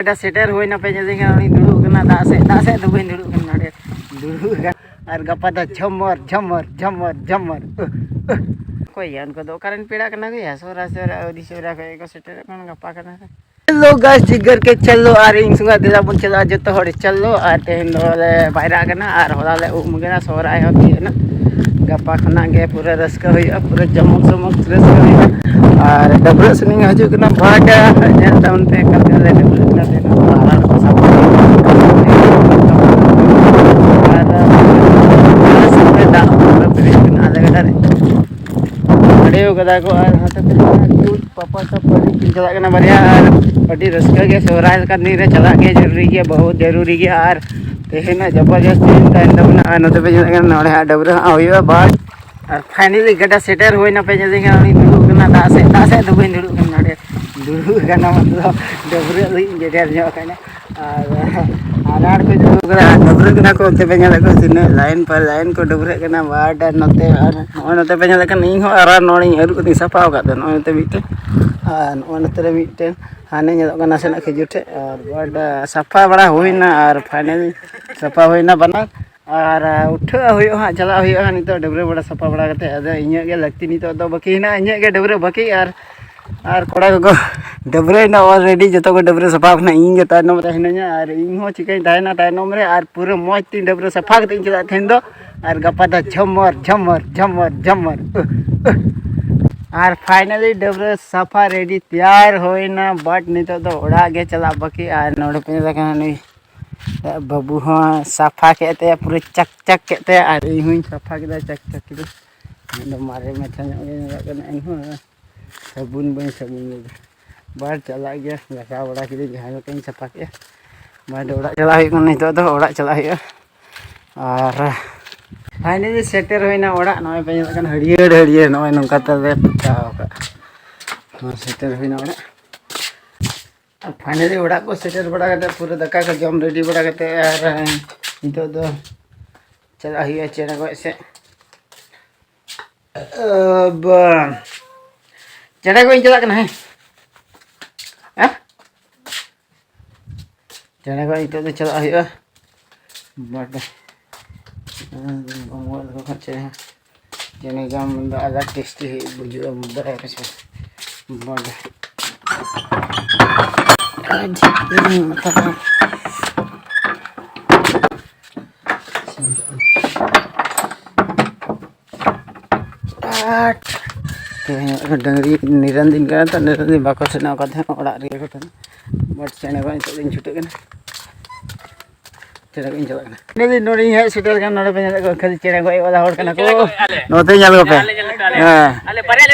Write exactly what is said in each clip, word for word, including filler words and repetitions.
ᱮᱴᱟ ᱥᱮᱴᱮᱨ ᱦᱩᱭᱱᱟ ᱯᱮ ᱧᱮᱞᱤᱧ ᱠᱟᱱᱟ, ᱩᱱᱤ ᱫᱩᱲᱩᱵ ᱠᱟᱱᱟ ᱫᱟᱜ ᱥᱮᱫ, ᱫᱟᱜ ᱥᱮᱫ ᱫᱚ ᱵᱟᱹᱧ ᱫᱩᱲᱩᱵ ᱠᱟᱱᱟ, ᱱᱚᱰᱮ ᱫᱩᱲᱩᱵ ᱠᱟᱱᱟ᱾ ᱟᱨ ᱜᱟᱯᱟ ᱫᱚ ᱡᱷᱚᱢᱚᱨ ᱡᱷᱚᱢᱚᱨ ᱡᱷᱚᱢᱚᱨ ᱡᱷᱚᱢᱚᱨ᱾ ᱚᱠᱚᱭ ᱭᱟ ᱩᱱᱠᱩ ᱫᱚ? ᱚᱠᱟᱨᱮᱱ ᱯᱮᱲᱟ ᱠᱟᱱᱟ ᱠᱚ ᱭᱟ? ᱥᱚᱦᱨᱟ ᱥᱚᱦᱨᱟ ᱟᱹᱣᱨᱤ ᱥᱚᱦᱨᱟ ᱠᱷᱚᱱ ᱜᱮᱠᱚ ᱥᱮᱴᱮᱨᱚᱜ ᱠᱟᱱᱟ, ᱜᱟᱯᱟ ᱠᱟᱱᱟ᱾ ᱦᱮᱞᱳ ᱜᱟᱭᱥ, ᱡᱤᱜᱟᱨ ᱠᱮ ᱪᱟᱞᱳ, ᱟᱨ ᱤᱧ ᱥᱚᱸᱜᱮ ᱫᱮᱞᱟ ᱵᱚᱱ ᱪᱟᱞᱟᱜᱼᱟ ᱡᱚᱛᱚ ᱦᱚᱲ, ᱪᱟᱞᱳ᱾ ᱟᱨ ᱛᱮᱦᱮᱧ ᱫᱚᱞᱮ ᱯᱟᱭᱨᱟᱜ ᱠᱟᱱᱟ ᱟᱨ ᱦᱚᱞᱟ ᱞᱮ ᱩᱢ ᱠᱟᱱᱟ, ᱥᱚᱦᱨᱟᱭ ᱦᱚᱸ ᱛᱤᱭᱳᱜ ᱮᱱᱟ᱾ ᱜᱟᱯᱟ ᱠᱷᱚᱱᱟᱜ ᱜᱮ ᱯᱩᱨᱟᱹ ᱨᱟᱹᱥᱠᱟᱹ ᱦᱩᱭᱩᱜᱼᱟ, ᱯᱩᱨᱟᱹ ᱡᱚᱢᱚᱠ ᱥᱚᱢᱚᱠ ᱨᱟᱹᱥᱠᱟᱹ ᱦᱩᱭᱩᱜᱼᱟ᱾ ᱟᱨ ᱰᱟᱹᱵᱽᱨᱟᱹᱜ ᱥᱮᱱᱤᱧ ᱦᱤᱡᱩᱜ ᱠᱟᱱᱟ, ᱵᱟᱴ ᱧᱮᱞ ᱛᱟᱵᱚᱱ ᱯᱮ ᱚᱠᱟ ᱞᱮᱠᱟ ᱞᱮ ᱰᱟᱹᱵᱽᱨᱟᱹᱜ ᱠᱟᱱᱟ ᱛᱮᱦᱮᱧ ᱫᱚ᱾ ᱟᱨ ᱟᱨ ᱥᱟᱶᱛᱮ ᱫᱟᱜ ᱯᱩᱨᱟᱹ ᱯᱮᱨᱮᱡ ᱠᱟᱱᱟ ᱟᱞᱮ ᱜᱟᱰᱟ ᱨᱮ᱾ ᱟᱹᱰᱤ ᱠᱟᱫᱟ ᱠᱚ ᱟᱨ ᱦᱟᱱᱛᱮ ᱯᱟᱯᱟ ᱛᱟᱠᱚ ᱟᱹᱰᱤ ᱠᱤᱱ ᱪᱟᱞᱟᱜ ᱠᱟᱱᱟ ᱵᱟᱨᱭᱟ, ᱟᱨ ᱟᱹᱰᱤ ᱨᱟᱹᱥᱠᱟᱹ ᱜᱮ᱾ ᱥᱚᱦᱨᱟᱭ ᱞᱮᱠᱟᱱ ᱫᱤᱱ ᱨᱮ ᱪᱟᱞᱟᱜ ᱜᱮ ᱡᱚᱨᱩᱨᱤ ᱜᱮᱭᱟ, ᱵᱚᱦᱩᱛ ᱡᱚᱨᱩᱨᱤ ᱜᱮᱭᱟ᱾ ᱟᱨ ᱛᱮᱦᱮᱧ ᱡᱚᱵᱚᱨᱫᱚᱥᱛᱤ ᱛᱟᱦᱮᱱ ᱛᱟᱵᱚᱱᱟ᱾ ᱟᱨ ᱱᱚᱛᱮ ᱯᱮ ᱧᱮᱞᱮᱫ ᱠᱟᱱᱟ, ᱱᱚᱰᱮ ᱦᱟᱸᱜ ᱰᱟᱹᱵᱽᱨᱟᱹ ᱦᱟᱸᱜ ᱦᱩᱭᱩᱜᱼᱟ᱾ ᱵᱟᱥ, ᱟᱨ ᱯᱷᱟᱭᱱᱮᱞᱤ ᱜᱟᱰᱟ ᱥᱮᱴᱮᱨ ᱦᱩᱭᱱᱟ᱾ ᱯᱮ ᱧᱮᱞᱮᱫ ᱠᱟᱱᱟ, ᱩᱱᱤ ᱫᱩᱲᱩᱵ ᱠᱟᱱᱟ ᱫᱟᱜ ᱥᱮᱫ, ᱫᱟᱜ ᱥᱮᱫ ᱫᱚ ᱵᱟᱹᱧ ᱫᱩᱲᱩᱵ ᱠᱟᱱᱟ, ᱱᱚᱰᱮ ᱫᱩᱲᱩᱵ ᱠᱟᱱᱟ, ᱢᱚᱛᱞᱚᱵ ᱰᱟᱹᱵᱽᱨᱟᱹᱜ ᱞᱤᱧ ᱡᱮᱰᱮᱨ ᱧᱚᱜ ᱠᱟᱱᱟ᱾ ᱟᱨ ᱟᱨ ᱟᱨ ᱠᱚ ᱡᱩᱲᱟᱹᱣ ᱠᱟᱱᱟ, ᱟᱨ ᱰᱟᱹᱵᱽᱨᱟᱹᱜ ᱠᱟᱱᱟ ᱠᱚ᱾ ᱚᱱᱛᱮ ᱯᱮ ᱧᱮᱞᱮᱫ ᱠᱚᱣᱟ ᱛᱤᱱᱟᱹᱜ ᱞᱟᱭᱤᱱ ᱯᱟᱨ ᱞᱟᱭᱤᱱ ᱠᱚ ᱰᱟᱹᱵᱽᱨᱟᱹᱜ ᱠᱟᱱᱟ᱾ ᱵᱟᱴ ᱟᱨ ᱱᱚᱛᱮ, ᱟᱨ ᱱᱚᱜᱼᱚᱭ ᱱᱚᱛᱮ ᱯᱮ ᱧᱮᱞᱮᱫ ᱠᱟᱱᱟ, ᱤᱧ ᱦᱚᱸ ᱟᱨ ᱱᱚᱜᱼᱚᱭ ᱤᱧ ᱟᱹᱨᱩᱵ ᱠᱟᱛᱮᱧ ᱥᱟᱯᱷᱟ ᱟᱠᱟᱫ ᱛᱟᱦᱮᱸ᱾ ᱱᱚᱜᱼᱚᱭ ᱱᱚᱛᱮ ᱢᱤᱫᱴᱮᱱ ᱟᱨ ᱱᱚᱜᱼᱚᱭ ᱱᱚᱛᱮ ᱨᱮ ᱢᱤᱫᱴᱮᱱ, ᱦᱟᱱᱮ ᱧᱮᱞᱚᱜ ᱠᱟᱱᱟ ᱱᱟᱥᱮᱱᱟᱜ ᱠᱷᱤᱡᱩᱨ ᱴᱷᱮᱡ᱾ ᱟᱨ ᱵᱟᱴ ᱥᱟᱯᱷᱟ ᱵᱟᱲᱟ ᱦᱩᱭᱱᱟ, ᱟᱨ ᱯᱷᱟᱭᱱᱮᱞ ᱥᱟᱯᱷᱟ ᱦᱩᱭᱱᱟ ᱵᱟᱱᱟᱨ᱾ ᱟᱨ ᱩᱴᱷᱟᱹᱜ ᱦᱩᱭᱩᱜᱼᱟ ᱦᱟᱸᱜ, ᱪᱟᱞᱟᱜ ᱦᱩᱭᱩᱜᱼᱟ ᱦᱟᱸᱜ ᱱᱤᱛᱚᱜ ᱰᱟᱹᱵᱽᱨᱟᱹ ᱵᱟᱲᱟ ᱥᱟᱯᱷᱟ ᱵᱟᱲᱟ ᱠᱟᱛᱮ᱾ ᱟᱫᱚ ᱤᱧᱟᱹᱜ ᱜᱮ ᱞᱟᱹᱠᱛᱤ ᱱᱤᱛᱚᱜ ᱫᱚ ᱵᱟᱹᱠᱤ ᱦᱮᱱᱟᱜᱼᱟ, ᱤᱧᱟᱹᱜ ᱜᱮ ᱰᱟᱹᱵᱽᱨᱟᱹ ᱵᱟᱹᱠᱤ᱾ ᱟᱨ ᱟᱨ ᱠᱚᱲᱟ ᱠᱚᱠᱚ ᱰᱟᱹᱵᱽᱨᱟᱹᱭᱮᱱᱟ already, ᱡᱚᱛᱚ ᱠᱚ ᱰᱟᱹᱵᱽᱨᱟᱹ ᱥᱟᱯᱷᱟ ᱟᱠᱟᱱᱟ᱾ ᱤᱧ ᱜᱮ ᱛᱟᱭᱱᱚᱢ ᱨᱮ ᱦᱤᱱᱟᱹᱧᱟ, ᱟᱨ ᱤᱧ ᱦᱚᱸ ᱪᱤᱠᱟᱹᱧ ᱛᱟᱦᱮᱱᱟ ᱛᱟᱭᱱᱚᱢ ᱨᱮ? ᱟᱨ ᱯᱩᱨᱟᱹ ᱢᱚᱡᱽ ᱛᱤᱧ ᱰᱟᱹᱵᱽᱨᱟᱹ ᱥᱟᱯᱷᱟ ᱠᱟᱛᱮ ᱤᱧ ᱪᱟᱞᱟᱜ ᱛᱟᱦᱮᱱ ᱫᱚ᱾ ᱟᱨ ᱜᱟᱯᱟ ᱫᱚ ᱡᱷᱚᱢᱚᱨ ᱡᱷᱚᱢᱚᱨ ᱡᱷᱚᱢᱚᱨ ᱡᱷᱚᱢᱚᱨ᱾ ᱩᱦ, ᱩᱦ᱾ ᱟᱨ finally ᱰᱟᱹᱵᱽᱨᱟᱹ ᱥᱟᱯᱷᱟ ready ᱛᱮᱭᱟᱨ ᱦᱩᱭᱱᱟ, but ᱱᱤᱛᱚᱜ ᱫᱚ ᱚᱲᱟᱜ ᱜᱮ ᱪᱟᱞᱟᱜ ᱵᱟᱹᱠᱤ᱾ ᱟᱨ ᱱᱚᱰᱮ ᱯᱮ ᱧᱮᱞ ᱠᱟᱱᱟ, ᱱᱩᱭ ᱵᱟᱹᱵᱩ ᱦᱚᱸ ᱥᱟᱯᱷᱟ ᱠᱮᱫ ᱛᱟᱭᱟ, ᱯᱩᱨᱟᱹ ᱪᱟᱠ ᱪᱟᱠ ᱠᱮᱫ ᱛᱟᱭᱟ, ᱟᱨ ᱤᱧ ᱦᱚᱸᱧ ᱥᱟᱯᱷᱟ ᱠᱮᱫᱟ, ᱪᱟᱠ ᱪᱟᱠ ᱠᱮᱫᱟᱹᱧ᱾ ᱤᱧ ᱫᱚ ᱢᱟᱨᱮ ᱢᱟᱪᱷᱟ ᱧᱚᱜ ᱜᱮ ᱧᱮᱞᱚᱜ ᱠᱟᱱᱟ, ᱮᱱᱦᱚᱸ ᱥᱟᱵᱩᱱ ᱵᱟᱹᱧ ᱥᱟᱵᱩᱱ ᱞᱮᱫᱟ᱾ ᱵᱟᱨ ᱪᱟᱞᱟᱜ ᱜᱮᱭᱟ, ᱜᱷᱟᱥᱟᱣ ᱵᱟᱲᱟ ᱠᱤᱫᱟᱹᱧ ᱡᱟᱦᱟᱸ ᱞᱮᱠᱟᱧ ᱥᱟᱯᱷᱟ ᱠᱮᱜᱼᱟ᱾ ᱵᱟᱨ ᱫᱚ ᱚᱲᱟᱜ ᱪᱟᱞᱟᱜ ᱦᱩᱭᱩᱜ ᱠᱟᱱᱟ, ᱱᱤᱛᱚᱜ ᱫᱚ ᱚᱲᱟᱜ ᱪᱟᱞᱟᱜ ᱦᱩᱭᱩᱜᱼᱟ᱾ ᱟᱨ finally ᱥᱮᱴᱮᱨ ᱦᱩᱭᱱᱟ ᱚᱲᱟᱜ᱾ ᱱᱚᱜᱼᱚᱭ ᱯᱮ ᱧᱮᱞᱚᱜ ᱠᱟᱱᱟ, ᱦᱟᱹᱨᱭᱟᱹᱲ ᱦᱟᱹᱨᱭᱟᱹᱲ, ᱱᱚᱜᱼᱚᱭ ᱱᱚᱝᱠᱟ ᱛᱮᱞᱮ ᱯᱚᱛᱟᱣ ᱟᱠᱟᱫ᱾ ᱱᱚᱣᱟ ᱥᱮᱴᱮᱨ ᱦᱩᱭᱱᱟ ᱚᱲᱟᱜ᱾ ᱟᱨ finally ᱚᱲᱟᱜ ᱠᱚ ᱥᱮᱴᱮᱨ ᱵᱟᱲᱟ ᱠᱟᱛᱮ, ᱯᱩᱨᱟᱹ ᱫᱟᱠᱟ ᱠᱚ ᱡᱚᱢ ready ᱵᱟᱲᱟ ᱠᱟᱛᱮ, ᱟᱨ ᱱᱤᱛᱚᱜ ᱫᱚ ᱪᱟᱞᱟᱜ ᱦᱩᱭᱩᱜᱼᱟ ᱪᱮᱬᱮ ᱜᱚᱡ ᱥᱮᱫ᱾ ᱟᱵᱟ᱾ ᱪᱮᱬᱮ ᱜᱚᱡ ᱤᱧ ᱪᱟᱞᱟᱜ ᱠᱟᱱᱟ, ᱦᱮᱸ? ᱦᱮᱸ? ᱪᱮᱬᱮ ᱠᱚ ᱱᱤᱛᱚᱜ ᱫᱚ ᱪᱟᱞᱟᱜ ᱦᱩᱭᱩᱜᱼᱟ᱾ ᱵᱟᱰᱮ᱾ ᱵᱟᱢ ᱜᱚᱡ ᱞᱮᱠᱚ ᱠᱷᱟᱱ ᱪᱮᱬᱮ ᱦᱚᱸ᱾ ᱪᱮᱬᱮ ᱡᱚᱢ ᱫᱚ ᱟᱞᱟᱫᱟ ᱴᱮᱥᱴᱤ ᱦᱩᱭᱩᱜ ᱵᱩᱡᱩᱜᱼᱟ, ᱵᱟᱲᱟᱭ ᱟᱯᱮ ᱥᱮ? ᱵᱟᱰᱮ᱾ ᱟᱴ᱾ ᱛᱮᱦᱮᱧ ᱰᱟᱹᱝᱨᱤ ᱱᱤᱨᱚᱱ ᱫᱤᱱ ᱠᱟᱱᱟ ᱛᱚ, ᱱᱤᱨᱚᱱ ᱫᱤᱱ ᱵᱟᱠᱚ ᱥᱮᱱᱚᱜ ᱠᱟᱱ ᱛᱟᱦᱮᱸᱫ, ᱚᱲᱟᱜ ᱨᱮᱜᱮ ᱠᱚ ᱛᱟᱦᱮᱱᱟ᱾ ᱵᱟᱴ ᱪᱮᱬᱮ ᱠᱚ ᱱᱤᱛᱚᱜ ᱫᱚᱧ ᱪᱷᱩᱴᱟᱹᱜ ᱠᱟᱱᱟ᱾ ᱪᱮᱬᱮ ᱠᱚᱧ ᱪᱟᱞᱟᱜ ᱠᱟᱱᱟ᱾ ᱱᱚᱰᱮ, ᱱᱚᱰᱮᱧ ᱦᱮᱡ ᱥᱮᱴᱮᱨ ᱠᱟᱱᱟ, ᱱᱚᱰᱮ ᱯᱮ ᱧᱮᱞᱮᱫ ᱠᱚᱣᱟ, ᱠᱷᱟᱹᱞᱤ ᱪᱮᱬᱮ ᱜᱚᱡ ᱵᱟᱞᱟ ᱦᱚᱲ ᱠᱟᱱᱟ ᱠᱚ᱾ ᱱᱚᱛᱮ ᱧᱮᱞ ᱠᱚᱯᱮ᱾ ᱦᱮᱸ᱾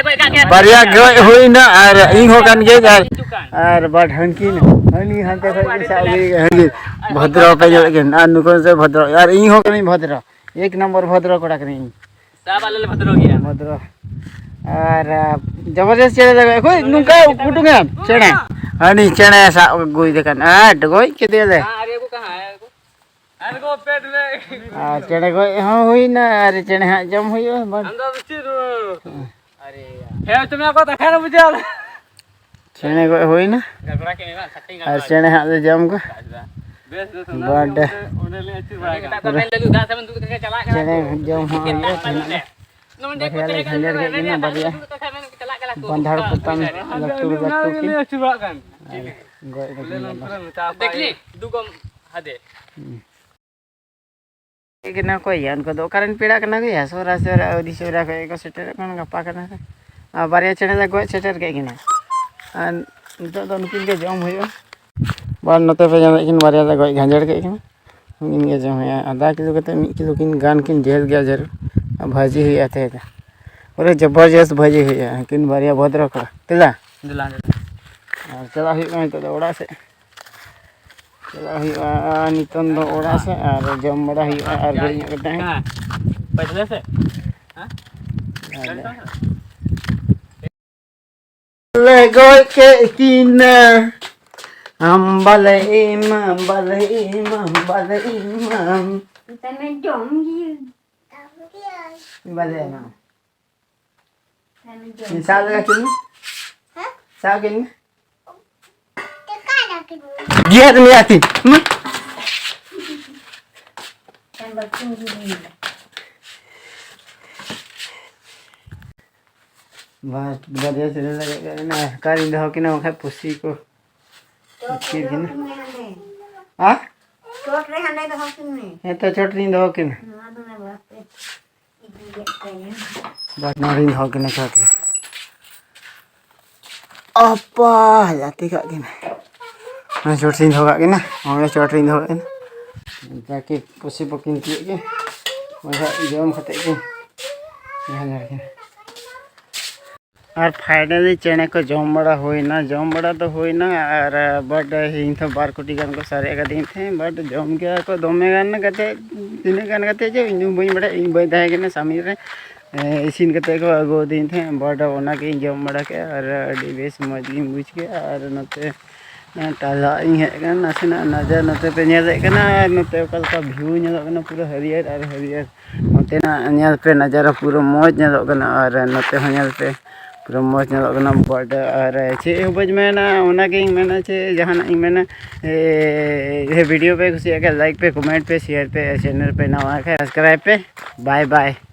ᱵᱟᱨᱭᱟ ᱜᱚᱡ ᱦᱩᱭᱱᱟ ᱟᱨ ᱤᱧ ᱦᱚᱸ ᱠᱟᱱ ᱜᱤᱭᱟᱹᱧ ᱟᱨ, ᱟᱨ ᱵᱟᱴ ᱦᱟᱹᱱᱠᱤᱱ, ᱦᱟᱹᱱᱤ ᱦᱟᱱᱛᱮ ᱠᱷᱚᱡ ᱠᱤᱱ ᱥᱟᱵ ᱟᱹᱜᱩᱭᱮᱭᱟ, ᱦᱟᱹᱱᱤ ᱵᱷᱚᱫᱨᱚ ᱯᱮ ᱧᱮᱞᱮᱫ ᱠᱤᱱ ᱟᱨ ᱱᱩᱠᱩ ᱥᱮ ᱵᱷᱚᱫᱨᱚ ᱟᱨ ᱤᱧ ᱦᱚᱸ ᱠᱟᱹᱱᱟᱹᱧ ᱵᱷᱚᱫᱨᱚ, ᱮᱠ ᱱᱚᱢᱵᱚᱨ ᱵᱷᱚᱫᱨᱚ ᱠᱚᱲᱟ ᱠᱟᱹᱱᱟᱹᱧ ᱤᱧ᱾ ᱥᱟᱵ ᱟᱞᱮ ᱞᱮ ᱵᱷᱚᱫᱨᱚ ᱜᱮᱭᱟ᱾ ᱵᱷᱚᱫᱨᱚ᱾ ᱟᱨ, ᱟ, ᱡᱚᱵᱚᱨᱫᱚᱥ ᱪᱮᱬᱮ ᱫᱚ, ᱚᱠᱚᱭ ᱱᱚᱝᱠᱟ ᱠᱩᱴᱩᱝ ᱮᱢ ᱪᱮᱬᱮ? ᱦᱟᱹᱱᱤ ᱪᱮᱬᱮ ᱥᱟᱵ ᱟᱹᱜᱩᱭᱮ ᱠᱟᱱ, ᱟᱴ ᱜᱚᱡ ᱠᱮᱫᱮᱭᱟᱞᱮ᱾ ᱦᱮᱸ, ᱟᱨ ᱮᱠᱚ ᱠᱟᱦᱟᱸ ᱦᱮ ᱮᱠᱚ? ᱟᱨ ᱮᱠᱚ ᱯᱮᱴ ᱢᱮ᱾ ᱟᱨ ᱪᱮᱬᱮ ᱜᱚᱡ ᱦᱚᱸ ᱦᱩᱭᱱᱟ, ᱟᱨ ᱪᱮᱬᱮ ᱦᱟᱸᱜ ᱡᱚᱢ ᱦᱩᱭᱩᱜᱼᱟ᱾ ᱵᱟᱝ? ᱟᱢ ᱫᱚ ᱵᱮᱥᱤ ᱨᱩᱣᱟᱹᱲ᱾ ᱟᱨᱮ ᱭᱟᱨ᱾ ᱦᱮᱸ, ᱛᱩᱢᱮ ᱟᱠᱚ ᱫᱟᱠᱟ ᱨᱮ ᱵᱩᱡᱷᱟᱹᱣ᱾ ᱪᱮᱬᱮ ᱜᱚᱡ ᱦᱩᱭᱱᱟ᱾ ᱜᱟᱞᱢᱟᱨᱟᱣ ᱠᱮᱫ ᱢᱮ ᱵᱟᱝ? ᱥᱟᱛᱴᱤᱧ ᱟᱨ ᱜᱟᱞᱢᱟᱨᱟᱣ ᱪᱮᱬᱮ ᱦᱟᱸᱜ ᱞᱮ ᱡᱚᱢ ᱠᱚᱣᱟ᱾ ᱵᱮᱥ, ᱵᱮᱥ, ᱚᱱᱟ ᱵᱟᱰᱮ᱾ ᱚᱸᱰᱮ, ᱚᱸᱰᱮ ᱞᱮ ᱟᱹᱪᱩᱨ ᱵᱟᱲᱟ ᱠᱟᱱᱟ᱾ ᱢᱮᱛᱟ ᱠᱚᱣᱟ, ᱢᱮᱱ ᱞᱟᱹᱞᱩ, ᱫᱟᱜ ᱥᱮᱫ ᱵᱚᱱ ᱫᱩᱲᱩᱵ ᱠᱟᱛᱮ ᱪᱟᱞᱟᱜ ᱠᱟᱱᱟ ᱪᱮᱬᱮ ᱠᱚ᱾ ᱡᱚᱢ ᱦᱚᱸ ᱦᱩᱭᱩᱜᱼᱟ, ᱛᱟᱦᱮᱱᱟ᱾ ᱱᱚᱰᱮ ᱠᱚ ᱵᱟᱨᱭᱟ ᱞᱮ ᱛᱟᱦᱮᱸ ᱠᱟᱱᱟ, ᱜᱷᱟᱸᱡᱮᱲ ᱠᱮᱫ ᱠᱤᱱᱟ, ᱵᱟᱨᱭᱟ᱾ ᱫᱩᱲᱩᱵ ᱠᱟᱛᱮ ᱢᱮᱱ ᱪᱟᱞᱟᱜ ᱠᱟᱱᱟ ᱠᱚ᱾ ᱵᱟᱸᱫᱷᱟᱲ ᱯᱚᱛᱟᱢ ᱞᱟᱹᱴᱩ ᱞᱟᱹᱴᱩ ᱠᱤᱱ᱾ ᱟᱪᱪᱷᱟ᱾ ᱟᱨ ᱜᱚᱡ ᱠᱟᱛᱮ ᱧᱮᱞ ᱢᱮ᱾ ᱫᱮᱠᱷᱞᱤ, ᱫᱩ ᱠᱚᱢ ᱦᱟᱫᱮ᱾ ᱦᱩᱸ᱾ ᱦᱮᱡ ᱠᱟᱱᱟ ᱠᱚ ᱭᱟ, ᱩᱱᱠᱩ ᱫᱚ ᱚᱠᱟᱨᱮᱱ ᱯᱮᱲᱟ ᱠᱟᱱᱟ ᱠᱚ ᱭᱟ? ᱥᱚᱦᱨᱟ, ᱥᱚᱦᱨᱟ, ᱟᱹᱰᱤ ᱥᱚᱦᱨᱟ ᱠᱷᱚᱡ ᱜᱮᱠᱚ ᱥᱮᱴᱮᱨᱚᱜ ᱠᱟᱱᱟ, ᱜᱟᱯᱟ ᱠᱟᱱᱟ ᱠᱚ᱾ ᱟᱨ ᱵᱟᱨᱭᱟ ᱪᱮᱬᱮ ᱞᱮ ᱜᱚᱡ ᱥᱮᱴᱮᱨ ᱠᱮᱫ ᱠᱤᱱᱟ᱾ ᱟᱨ ᱱᱤᱛᱚᱜ ᱫᱚ ᱱᱩᱠᱤᱱ ᱜᱮ ᱡᱚᱢ ᱦᱩᱭᱩᱜᱼᱟ᱾ ᱵᱟᱨ ᱱᱚᱛᱮ ᱯᱮ ᱧᱟᱢᱮᱫ ᱠᱤᱱ, ᱵᱟᱨᱭᱟ ᱞᱮ ᱜᱚᱡ ᱜᱷᱟᱸᱡᱮᱲ ᱠᱮᱫ ᱠᱤᱱᱟ᱾ ᱩᱱᱠᱤᱱ ᱜᱮ ᱡᱚᱢ ᱦᱩᱭᱩᱜᱼᱟ᱾ ᱟᱫᱷᱟ ᱠᱤᱞᱳ ᱠᱟᱛᱮ ᱢᱤᱫ ᱠᱤᱞᱳ ᱠᱤᱱ ᱜᱟᱱ ᱠᱤᱱ ᱡᱷᱟᱹᱞ ᱜᱮᱭᱟ ᱡᱟᱹᱨᱩᱲ᱾ ᱟᱨ ᱵᱷᱟᱹᱡᱤ ᱦᱩᱭᱩᱜᱼᱟ ᱛᱮᱦᱮᱧ ᱫᱚ᱾ ᱯᱩᱨᱟᱹ ᱡᱚᱵᱚᱨᱡᱚᱥᱛ ᱵᱷᱟᱹᱡᱤ ᱦᱩᱭᱩᱜᱼᱟ᱾ ᱩᱱᱠᱤᱱ ᱵᱟᱨᱭᱟ ᱵᱷᱚᱫᱨᱚ ᱠᱚᱲᱟ᱾ ᱫᱮᱞᱟ᱾ ᱫᱮᱞᱟ, ᱫᱮᱞᱟ᱾ ᱟᱨ ᱪᱟᱞᱟᱜ ᱦᱩᱭᱩᱜ ᱠᱟᱱᱟ ᱱᱤᱛᱚᱜ ᱫᱚ ᱚᱲᱟᱜ ᱥᱮᱫ᱾ ᱪᱟᱞᱟᱜ ᱦᱩᱭᱩᱜᱼᱟ ᱱᱤᱛᱚᱝ ᱫᱚ ᱚᱲᱟᱜ ᱥᱮᱫ ᱟᱨ ᱡᱚᱢ ᱵᱟᱲᱟ ᱦᱩᱭᱩᱜᱼᱟ ᱟᱨ ᱜᱷᱟᱹᱲᱤᱡ ᱧᱚᱜ ᱠᱟᱛᱮ ᱦᱟᱸᱜ᱾ ᱦᱮᱸ᱾ ᱯᱟᱹᱪᱷᱞᱟᱹ ᱥᱮᱫ? ᱦᱮᱸ? ᱟᱞᱮ ᱞᱮ ᱜᱚᱡ ᱠᱮᱫ ᱠᱤᱱᱟ᱾ ᱟᱢ ᱵᱟᱞᱮ ᱮᱢᱟᱢ, ᱵᱟᱞᱮ ᱮᱢᱟᱢ, ᱵᱟᱞᱮ ᱮᱢᱟᱢ᱾ ᱢᱮᱛᱟᱭ ᱢᱮ ᱡᱚᱢ ᱜᱮᱭᱟᱹᱧ᱾ ᱵᱟᱞᱮ ᱮᱢᱟᱢ᱾ ᱢᱮᱛᱟᱭ ᱢᱮ ᱡᱚᱢ ᱥᱟᱵ ᱞᱮᱜᱟ ᱠᱤᱱ ᱢᱮ᱾ ᱦᱮᱸ? ᱥᱟᱵ ᱠᱤᱱ ᱢᱮ᱾ ᱪᱮᱠᱟᱭ ᱫᱟ ᱜᱮᱫ ᱢᱮᱭᱟ ᱛᱤ᱾ ᱢᱟ᱾ ᱵᱟᱥ, ᱵᱟᱨᱭᱟ ᱥᱮᱨᱮᱧ ᱞᱟᱜᱟᱜ ᱠᱟᱱᱟ᱾ ᱚᱠᱟᱨᱤᱧ ᱫᱚᱦᱚ ᱠᱤᱱᱟ ᱵᱟᱠᱷᱟᱡ ᱯᱩᱥᱤ ᱠᱚ ᱟᱹᱛᱠᱤᱨ ᱠᱤᱱᱟ᱾ ᱟ? ᱪᱚᱴ ᱨᱮ ᱦᱟᱸᱰᱮ ᱫᱚᱦᱚ ᱠᱤᱱ ᱢᱮ᱾ ᱦᱮᱸ ᱛᱚ, ᱪᱚᱴ ᱨᱤᱧ ᱫᱚᱦᱚ ᱠᱤᱱᱟ᱾ ᱱᱚᱣᱟ ᱫᱚ ᱚᱱᱟ ᱵᱟᱥ ᱛᱮ ᱤᱫᱤᱭᱮᱫ ᱛᱟᱭᱟ᱾ ᱵᱟᱥ ᱱᱚᱰᱮᱧ ᱫᱚᱦᱚ ᱠᱤᱱᱟ ᱪᱚᱴ ᱨᱮ᱾ ᱟᱯᱟ, ᱡᱟᱛᱮ ᱠᱟᱜ ᱠᱤᱱᱟ᱾ ᱚᱱᱟ ᱪᱚᱴ ᱨᱤᱧ ᱫᱚᱦᱚ ᱠᱟᱜ ᱠᱤᱱᱟ᱾ ᱚᱱᱟ ᱪᱚᱴ ᱨᱤᱧ ᱫᱚᱦᱚ ᱠᱟᱜ ᱠᱤᱱᱟ᱾ ᱡᱟᱠᱤ ᱯᱩᱥᱤ ᱯᱚᱠᱤᱱ ᱛᱤᱭᱳᱜ ᱠᱤᱱ᱾ ᱚᱱᱟ ᱡᱚᱢ ᱠᱟᱛᱮ ᱠᱤᱱ ᱡᱟᱦᱟᱸ ᱡᱟᱦᱟᱸ ᱠᱤᱱ᱾ ᱟᱨ finally ᱪᱮᱬᱮ ᱠᱚ ᱡᱚᱢ ᱵᱟᱲᱟ ᱦᱩᱭᱱᱟ, ᱡᱚᱢ ᱵᱟᱲᱟ ᱫᱚ ᱦᱩᱭᱱᱟ, ᱟᱨ, but ᱤᱧ ᱫᱚ ᱵᱟᱨ ᱠᱩᱴᱤ ᱜᱟᱱ ᱠᱚ ᱥᱟᱨᱮᱡ ᱟᱠᱟᱫᱤᱧ ᱛᱟᱦᱮᱸᱫ, but ᱡᱚᱢ ᱠᱮᱜᱼᱟ ᱠᱚ ᱫᱚᱢᱮ ᱜᱟᱱ ᱠᱟᱛᱮ, ᱛᱤᱱᱟᱹᱜ ᱜᱟᱱ ᱠᱟᱛᱮ ᱡᱮ ᱤᱧ ᱦᱚᱸ ᱵᱟᱹᱧ ᱵᱟᱲᱟᱭᱟ, ᱤᱧ ᱵᱟᱹᱧ ᱛᱟᱦᱮᱸ ᱠᱟᱱᱟ ᱥᱟᱢᱤ ᱨᱮ᱾ ᱮ, ᱤᱥᱤᱱ ᱠᱟᱛᱮ ᱠᱚ ᱟᱹᱜᱩ ᱟᱹᱫᱤᱧ ᱛᱟᱦᱮᱸᱫ, but ᱚᱱᱟ ᱜᱤᱧ ᱡᱚᱢ ᱵᱟᱲᱟ ᱠᱮᱜᱼᱟ ᱟᱨ ᱟᱹᱰᱤ ᱵᱮᱥ ᱢᱚᱡᱽ ᱜᱤᱧ ᱵᱩᱡᱽ ᱠᱮᱜᱼᱟ᱾ ᱟᱨ ᱱᱚᱛᱮ ᱴᱟᱞᱟ ᱤᱧ ᱦᱮᱡ ᱟᱠᱟᱱᱟ, ᱱᱟᱥᱮᱱᱟᱜ ᱱᱟᱡᱟᱨ ᱱᱚᱛᱮ ᱯᱮ ᱧᱮᱞᱮᱫ ᱠᱟᱱᱟ, ᱟᱨ ᱱᱚᱛᱮ ᱚᱠᱟ ᱞᱮᱠᱟ view ᱧᱮᱞᱚᱜ ᱠᱟᱱᱟ, ᱯᱩᱨᱟᱹ ᱦᱟᱹᱨᱭᱟᱹᱲ ᱟᱨ ᱦᱟᱹᱨᱭᱟᱹᱲ᱾ ᱱᱚᱛᱮᱱᱟᱜ ᱧᱮᱞ ᱯᱮ, ᱱᱟᱡᱟᱨᱟ ᱯᱩᱨᱟᱹ ᱢᱚᱡᱽ ᱧᱮᱞᱚᱜ ᱠᱟᱱᱟ, ᱟᱨ ᱱᱚᱛᱮ ᱦᱚᱸ ᱧᱮᱞ ᱯᱮ, ᱯᱩᱨᱟᱹ ᱢᱚᱡᱽ ᱧᱮᱞᱚᱜ ᱠᱟᱱᱟ᱾ But ᱟᱨ ᱪᱮᱫ ᱦᱚᱸ ᱵᱟᱹᱧ ᱢᱮᱱᱟ, ᱚᱱᱟᱜᱤᱧ ᱢᱮᱱᱟ ᱪᱮ ᱡᱟᱦᱟᱱᱟᱜ ᱤᱧ ᱢᱮᱱᱟ, ᱮ, video ᱯᱮ ᱠᱩᱥᱤᱭᱟᱜ ᱠᱷᱟᱱ like ᱯᱮ, comment ᱯᱮ, share ᱯᱮ, channel ᱯᱮ ᱱᱟᱣᱟ ᱠᱷᱟᱱ subscribe ᱯᱮ᱾ Bye bye.